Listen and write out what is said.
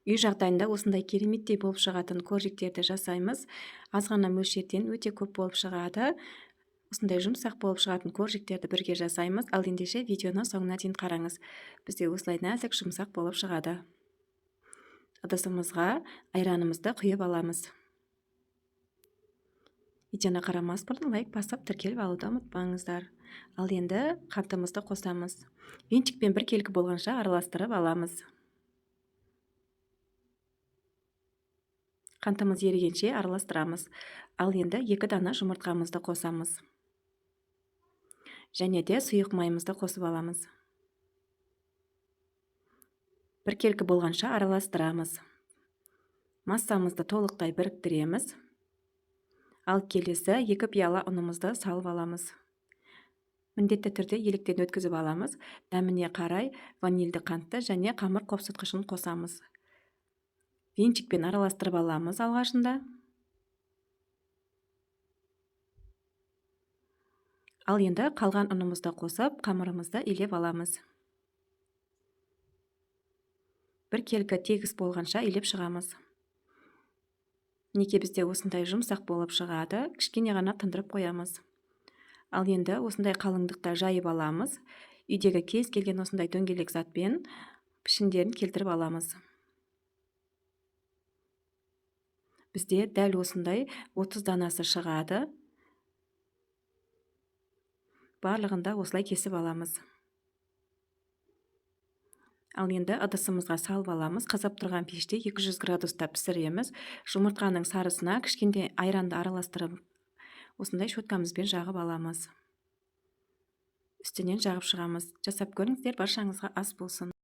Үй жағдайында осындай кереметтей болып шығатын коржиктерді жасаймыз. Аз ғана мөлшерден өте көп болып шығады. Осындай жұмсақ болып шығатын коржиктерді бірге жасаймыз. Ал ендеше видеоны соңына дейін қараңыз. Бізде осылай нәзік жұмсақ болып шығады. Ыдысымызға айранымызды құйып аламыз. Видеоны қарамас бұрын лайк басып тіркеліп алуды ұмытпаңыздар. Ал енді қантымызды қосамыз. Венчикпен біркелкі болғанша араластырып аламыз. Қантымыз ерігенше араластырамыз. Ал енді 2 дана жұмыртқамызды қосамыз. Және де сұйық майымызды қосып аламыз. Біркелкі болғанша араластырамыз. Массамызды толықтай біріктіреміз. Ал келесі 2 пиала ұнымызды салып аламыз. Міндетті түрде електен өткізіп аламыз. Дәміне қарай ванильді қантты және қамыр қопсытқышын қосамыз. Венчикпен араластырып аламыз алғашында. Ал енді қалған ұнымызды қосып, қамырымызды илеп аламыз. Біркелкі тегіс болғанша илеп шығамыз. Мінекей бізде осындай жұмсақ болып шығады. Кішкене ғана тындырып қоямыз. Ал енді осындай қалыңдықта жайып аламыз. Үйдегі кез келген осындай дөңгелек затпен пішіндерін келтіріп аламыз. Бізде дәл осындай 30 данасы шығады. Барлығында осылай кесіп аламыз. Ал енді ыдысымызға салып аламыз. Қызып тұрған пеште 200 градуста пісіреміз. Жұмыртқаның сарысына кішкентай айранды араластырып, осындай щеткамызбен жағып аламыз. Үстінен жағып шығамыз. Жасап көріңіздер, баршаңызға ас болсын.